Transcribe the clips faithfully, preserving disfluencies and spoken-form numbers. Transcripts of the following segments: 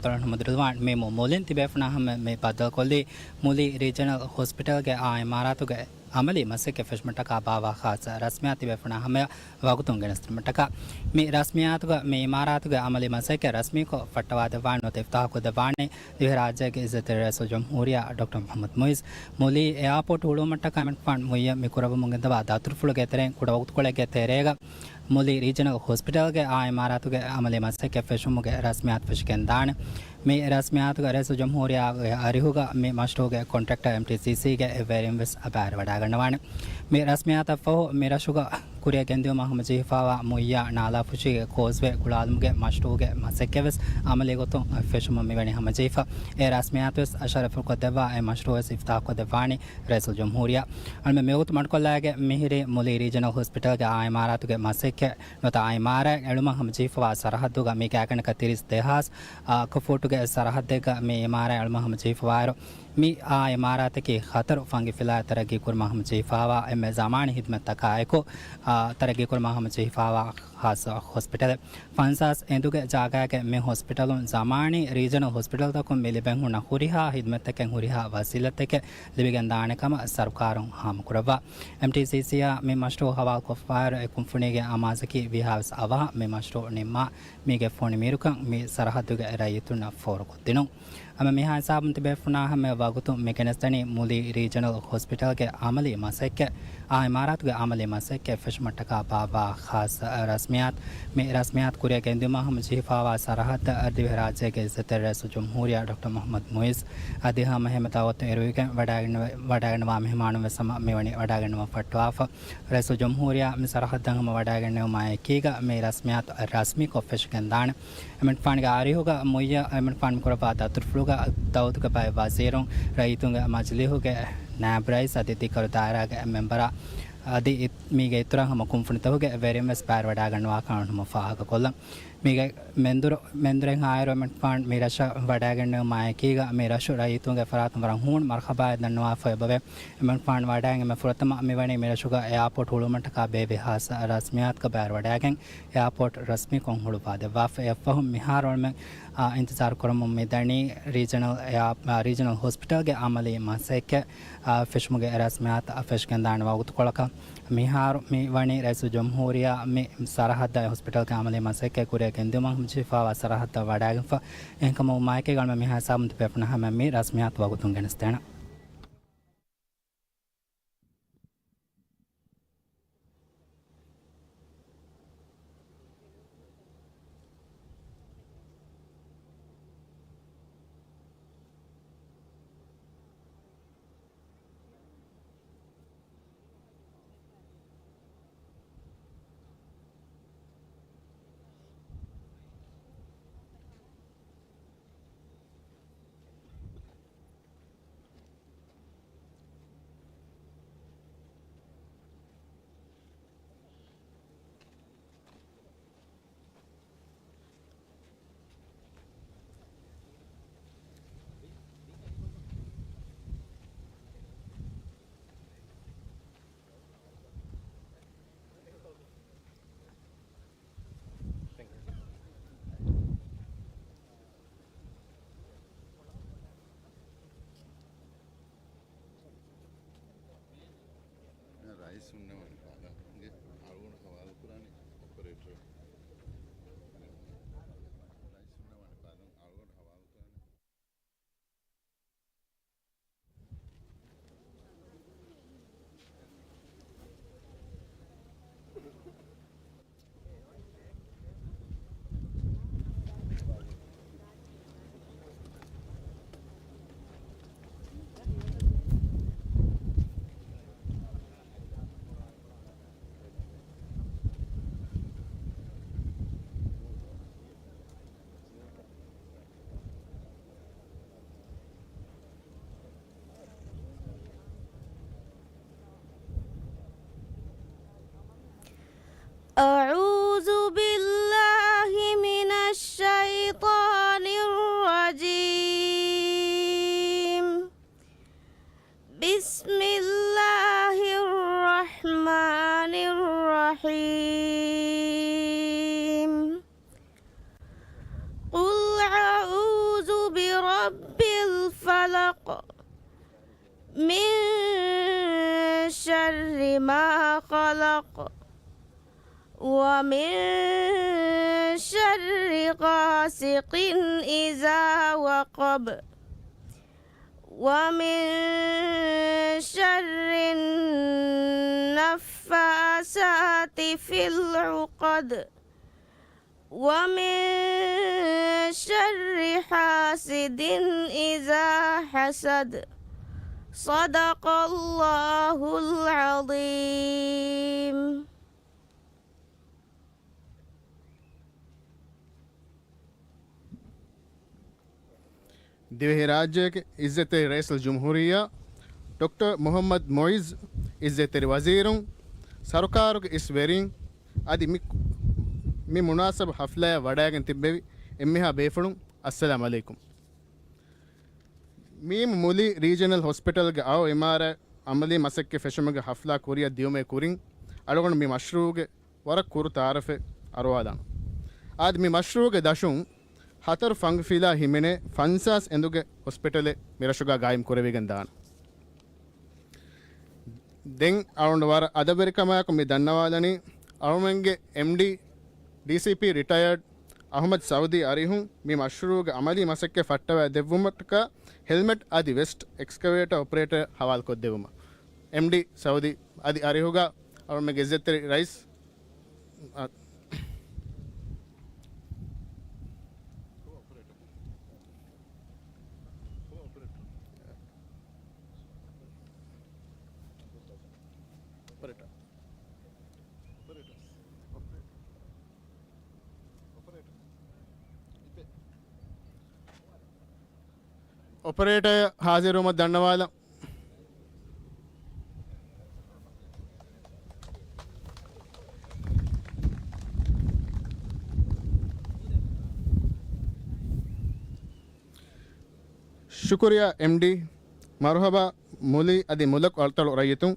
ތޮޅަން ހަމަ ދުރުލުވާން މި މު-، މުލިން ތިބޭފުނާ ހަމަ މި ބައްދަލުކޮށްލީ މުލި ރީޖަނަލް ހޮސްޕިޓަލްގެ އާ އިމާރާތުގެ އަމަލީ މަސައްކަތް ފެށުމަށްޓަކާ ބާއްވާ ޚާއްޞަ ރަސްމިއްޔާތު ތިބޭފުނާ ހަމަޔަށް ވަގުތުން ގެނެސްދިނުމަށްޓަކާ. މި ރަސްމިއްޔާތުގަ މި އިމާރާތުގެ އަމަލީ މަސައްކަތް ރަސްމީކޮށް ފައްޓަވާދެއްވާނެ ނުވަތަ އިފްތާޙުކޮށްދެއްވާނީ ދިވެހިރާއްޖޭގެ އިއްޒަތްތެރި ރައީސުލްޖުމްހޫރިއްޔާ ޑޮކްޓަރ މުޙައްމަދު މުޢިއްޒު. މުލީ އެއާޕޯޓް ހުޅުވުމަށްޓަކާ އެމަނިކުފާނު މުއިއްޔަށް މި ކުރައްވަމުން ގެންދަވާ ދަތުރުފުޅުގެ ތެރެއިން ކުޑަ ވަގުތުކޮޅެއްގެ ތެރޭގަ މުލި ރީޖަނަލް ހޮސްޕިޓަލްގެ އާ އިމާރާތުގެ އަމަލީ މަސައްކަތް ފެށުމުގެ ރަސްމިއްޔާތު ފެށިގެންދާނެ. މި ރަސްމިއްޔާތުގަ ރައީސުލްޖުމްހޫރިއްޔާގެ އަރިހުގަ މި މަޝްރޫޢުގެ ކޮންޓްރެކްޓަރ އެމްޓީސީސީގެ އެއްވެރިން ވެސް ބައިވެރިވަޑައިގަންނަވާނެ. މި ރަސްމިއްޔާތަށްފަހު މި ރަށުގަ ކުރިއަށް ގެންދިއުމަށް ހަމަޖެހިފައިވާ މުއިއްޔާ ނާލާފުށީގެ ކޯސްވޭ ގުޅާލުމުގެ މަޝްރޫޢުގެ މަސައްކަތްވެސް އަމަލީ ގޮތުން ފެށުމަށް މިވަނީ ހަމަޖެހިފަ. އެ ރަސްމިއްޔާތުވެސް އަށަރަފުކޮށްދެއްވާ އެ މަޝްރޫޢުވެސް އިފްތާޙުކޮށްދެއްވާނީ ރައީސުލްޖުމްހޫރިއްޔާ. އަޅުމެން މިވަގުތު މަޑުކޮށްލާގެ މިހިރީ މުލީ ރީޖަނަލް ހޮސްޕިޓަލްގެ އާ އިމާރާތުގެ މަސައްކަތް ނުވަތަ އާ އިމާރާތް އެޅުމަށް ހަމަޖެހިފަވާ ސަރަހައްދުގަ މީގެ އާކަނިކަ ތިރީސް ދެހާސް އަ، އަކު ފޫޓުގެ ސަރަހައްދެއްގަ މި އިމާރާތް އެޅުމަށް ހަމަޖެހިފަވާއިރު، މި އާ އިމާރާތަކީ ޚަތަރު ފަންގިފިލާތް ތަރައްގީކުރުމަށް ހަމަޖެހިފައިވާ އެންމެ ޒަމާނީ ހިދުމަތްތަކާއެކު، އާ، ތަރައްގީކުރުމަށް ހަމަޖެހިފައިވާ ޚާއްޞަ ހޮސްޕިޓަލެއް. ފަންސާސް އެނދުގެ ޖާގައިގެ މި ހޮސްޕިޓަލުން ޒަމާނީ ރީޖަނަލް ހޮސްޕިޓަލްތަކުން މި ލިބެން ހުންނަ ހުރިހާ ހިދުމަތްތަކެއް ހުރިހާ ވަސީލަތްތަކެއް ލިބިގެންދާނެ ކަމަށް ސަރުކާރުން ހާމަކުރައްވާ. އެމްޓީސީސީއާ މި މަޝްރޫޢު ހަވާލުކޮށްފައިވާއިރު އެ ކުންފުނީގެ އަމާޒަކީ ވީހާވެސް އަވަހަށް މި މަޝްރޫޢު ނިންމާ މީގެ ފޮނި މީރުކަން މި ސަރަހައްދުގެ ރައްޔިތުންނަށް ފޯރުކޮށްދިނުން. ހަމަ މިހާ ހިސާބުން ތިބޭފުނާ ހަމަ ވަގުތު މި ގެނެސްދަނީ މުލީ ރީޖަނަލް ހޮސްޕިޓަލްގެ އަމަލީ މަސައްކަތް، އާ އިމާރާތުގެ އަމަލީ މަސައްކަތް ފެށުމަށްޓަކާ ބާއްވާ ޚާއްޞަ ރަސްމިއްޔާތު. މި ރަސްމިއްޔާތު ކުރިއަށް ގެންދިއުމަށް ހަމަޖެހިފައިވާ ސަރަހައްދަށް ދިވެހިރާއްޖޭގެ އިއްޒަތްތެރި ރައީސުލްޖުމްހޫރިއްޔާ ޑޮކްޓަރ މުޙައްމަދު މުޢިއްޒު އަދި ހަމަ ހަމަ ދައުވަތު އެރުވިގެން ވަޑައިގެންނަވަ-، ވަޑައިގެންނަވާ މެހެމާނުން ވެސް ހަމަ މިވަނީ ވަޑައިގެންނަވަން ފައްޓަވާފަ. ރައީސުލްޖުމްހޫރިއްޔާ މި ސަރަހައްދަށް ހަމަ ވަޑައިގެންނެވުމާ އެކީގަ މި ރަސްމިއްޔާތު ރަސްމީކޮށް ފެށިގެންދާނެ. އެމަނިކުފާނުގެ އަރިހުގަ މުއިއްޔަށް އެމަނިކުފާނު ކުރައްވާ ދަތުރުފުޅުގަ ދައުލަތުގެ ބައެއް ވަޒީރުން، ރައްޔިތުންގެ މަޖިލީހުގެ ނާއިބު ރައީސް އަދި ދިކަރު ދާއިރާގެ މެންބަރާ އަދި އި-، މީގެ އިތުރަށް ހަމަ ކުންފުނިތަކުގެ ވެރިން ވެސް ބައިވެރިވަޑައިގަންނަވާކަން ހަމަ ފާހަގަކޮށްލަން. މީގެ މެންދުރު-، މެންދުރެއް ހާއިރު އެމަނިކުފާނު މި ރަށަށް ވަޑައިގެންނެވުމާ އެކީގަ މި ރަށު ރައްޔިތުންގެ ފަރާތުން ވަރަށް ހޫނު މަރުޙަބާއެއް ދަންނަވާފަ އެބަވޭ. އެމަނިކުފާނު ވަޑައިގެން މި ފުރަތަމަ މިވަނީ މި ރަށުގަ އެއާޕޯޓް ހުޅުވުމަށްޓަކާ ބޭއްވި ޚާއްޞަ ރަސްމިއްޔާތަކަށް ބައިވެރިވަޑައިގެން އެއާޕޯޓް ރަސްމީކޮށް ހުޅުވާދެއްވާފަ. އެއަށްފަހު މިހާރު އަޅުމެން، އާ، އިންތިޒާރު ކުރަމުން މިދަނީ ރީޖަނަލް އެއާ-، އާ، ރީޖަނަލް ހޮސްޕިޓަލްގެ އަމަލީ މަސައްކަތް، އާ، ފެށުމުގެ ރަސްމިއްޔާތު ފެށިގެންދާނެ ވަގުތުކޮޅަކަށް. މިހާރު މި ވަނީ ރައީސުލްޖުމްހޫރިއްޔާ މި ސަރަހައްދަށް ހޮސްޕިޓަލްގެ އަމަލީ މަސައްކަތް ކުރިއަށް ގެންދިއުމަށް ހަމަޖެހިފައިވާ ސަރަހައްދަށް ވަޑައިގެންފަ. އެހެންކަމުން މާއެކީގަ އަޅުމެން މިހާ ހިސާބުން ތިބޭފުނާ ހަމަ މި ރަސްމިއްޔާތު ވަގުތުން ގެނެސްދޭނަން. ރައީސް ހުންނަވާނެ ފާދަ އަޅުގަނޑު ހަވާލުކުރާނެ އޮޕަރޭޓަރ. ރައީސް ހުންނަވާނެ ފާދަ އަޅުގަނޑު ހަވާލުކުރާނެ. أعوذ بالله من الشيطان الرجيم. بسم الله الرحمن الرحيم. قل أعوذ رب الفلق. من شر ما خلق. ومن شر غاسق إذا وقب. ومن شر النفاثات في العقد. ومن شر حاسد إذا حسد. صدق الله العظيم. ދިވެހިރާއްޖޭގެ އިއްޒަތްތެރި ރައީސުލްޖުމްހޫރިއްޔާ ޑޮކްޓަރ މުޙައްމަދު މުޢިއްޒު، އިއްޒަތްތެރި ވަޒީރުން، ސަރުކާރުގެ އިސް ވެރިން، އަދި މި، މި މުނާސަބު ޙަފްލާއަށް ވަޑައިގެން ތިއްބެވި އެންމެހާ ބޭފުޅުން، އައްސަލާމް ޢަލައިކުމް. މީމު މުލި ރީޖަނަލް ހޮސްޕިޓަލްގެ އައު އިމާރާތް ޢަމަލީ މަސައްކަތް ފެށުމުގެ ޙަފްލާ ކުރިއަށް ދިޔުމޭ ކުރިން، އަޅުގަނޑު މި މަޝްރޫޢުގެ ވަރަށް ކުރު ތަޢާރަފެއް އަރުވާލާނަން. އާދެ، މި މަޝްރޫޢުގެ ދަށުން ހަތަރު ފަންގިފިލާ ހިމެނޭ ފަންސާސް އެނދުގެ ހޮސްޕިޓަލެއް މިރަށުގަ ގާއިމް ކުރެވިގެން ދާނެ. ދެން އަޅުގަނޑު ވަރަށް އަދަބުވެރިކަމާއެކު މި ދަންނަވާލަނީ، އަޅުގަނޑުގެ އެމްޑީ، ޑީސީޕީ ރިޓަޔާޑް އަޙްމަދު ސައުދީ އަރިހުން މި މަޝްރޫޢުގެ ޢަމަލީ މަސައްކަތް ފައްޓަވައި ދެއްވުމަށްޓަކާ ހެލްމެޓް އަދި ވެސްޓް އެކްސްކަވޭޓަ އޮޕަރޭޓަރ ހަވާލުކޮށްދެއްވުމަށް. އެމްޑީ ސައުދީ އަދި އަރިހުގަ އަޅުގަނޑުގެ އިއްޒަތްތެރި ރައީސް، އަ، އޮޕަރޭޓަރ ހާޒިރުވުމަށް ދަންނަވާލަން. ޝުކުރިއްޔާ އެމްޑީ. މަރުޙަބާ މުލި އަދި މުލަކު އަޅުތަޅު ރައްޔިތުން.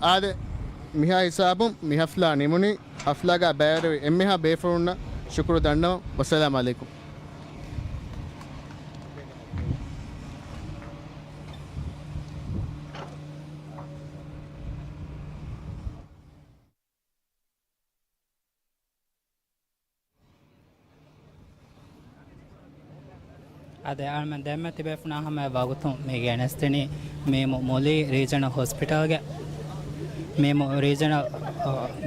އާދެ، މިހާ ހިސާބުން މި ހަފްލާ ނިމުނީ. ހަފްލާގަ ބައިވެރިވި އެންމެހާ ބޭފުޅުންނަށް ޝުކުރު ދަންނަވަން. ވައްސަލާމް ޢަލައިކުމް. އާދެ، އަޅުމެން ދެންމެ ތިބޭފުޅުންނާ ހަމަޔަށް ވަގުތުން މި ގެނެސްދިނީ މީމު މުލި ރީޖަނަލް ހޮސްޕިޓަލްގެ، މީމު ރީޖަނަލް،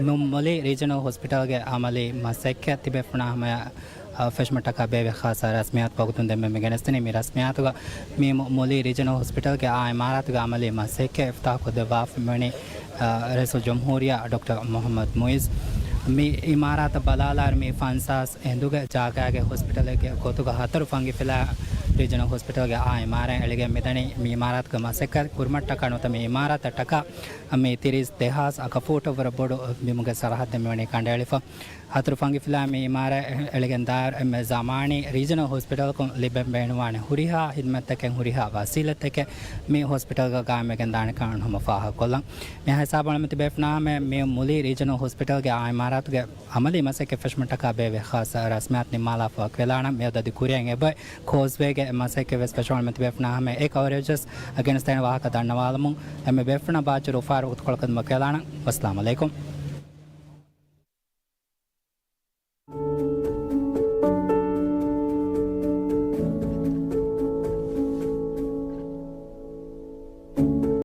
މު-، މުލި ރީޖަނަލް ހޮސްޕިޓަލްގެ އަމަލީ މަސައްކަތް ތިބޭފުޅުންނާ ހަމަޔަށް، އަ، ފެށުމަށްޓަކާ ބޭއްވި ޚާއްޞަ ރަސްމިއްޔާތު ވަގުތުން ދެންމެ މި ގެނެސްދިނީ. މި ރަސްމިއްޔާތުގަ މީމު މުލި ރީޖަނަލް ހޮސްޕިޓަލްގެ އާ އިމާރާތުގެ އަމަލީ މަސައްކަތް އިފްތާޙް ކޮށްދެއްވާފަ މިވަނީ އަ، ރައީސުލްޖުމްހޫރިއްޔާ ޑޮކްޓަރ މުޙައްމަދު މުޢިއްޒު. މި އިމާރާތަށް ބަލާލާއިރު މި ފަންސާސް އެނދުގެ ޖާގައިގެ ހޮސްޕިޓަލެއްގެ ގޮތުގަ ހަތަރު ފަންގިފިލާ ރީޖަނަލް ހޮސްޕިޓަލްގެ އާ އިމާރާތް އެޅިގެން މިދަނީ. މި އިމާރާތުގެ މަސައްކަތް ކުރުމަށްޓަކާ ނުވަތަ މި އިމާރާތަށްޓަކާ މި ތިރީސް ދެހާސް އަކަފޫޓަށްވުރެ ބޮޑު ބިމުގެ ސަރަހައްދެއް މިވަނީ ކަނޑައެޅިފަ. ހަތަރު ފަންގި ފިލާ މި އިމާރާތް އެޅިގެން ދާއިރު އެންމެ ޒަމާނީ ރީޖަނަލް ހޮސްޕިޓަލަކުން ލިބެން ބޭނުންވާނެ ހުރިހާ ހިދުމަތްތަކެއް، ހުރިހާ ވަސީލަތްތަކެއް މި ހޮސްޕިޓަލްގަ ގާއިމްވެގެން ދާނެކަން އަންހުމަށް ފާހަގަކޮށްލަން. މިހާ ހިސާބުން އަޅަމެން ތިބޭފުޅުންނާ ހަމަޔަށް މިއޮތް މުލި ރީޖަނަލް ހޮސްޕިޓަލްގެ އާ އިމާރާތުގެ އަމަލީ މަސައްކަތް ފެށުމަށްޓަކާ ބޭއްވި ޚާއްޞަ ރަސްމިއްޔާތު ނިންމާލާފަ ވަކިވެލާނަން. މިއަދު އަދި ކުރިއަށް އެބައޮތް ކޯސްވޭގެ މަސައްކަތް ވެސް ފެށުމަށް ތިބޭފުޅުންނާ ހަމަޔަށް އެ ކަވަރޭޖަށް ގެނެސްދޭނެ ވާހަކަ ދަންނަވާލަމުން. އެންމެ ބޭފުޅުންނާ ބާއްޖަވެރި އުފާވެރި ވަގުތުކޮޅަކަށް ވަކިވެލާނަން. ވައްސަލާމް އަލައިކުމް.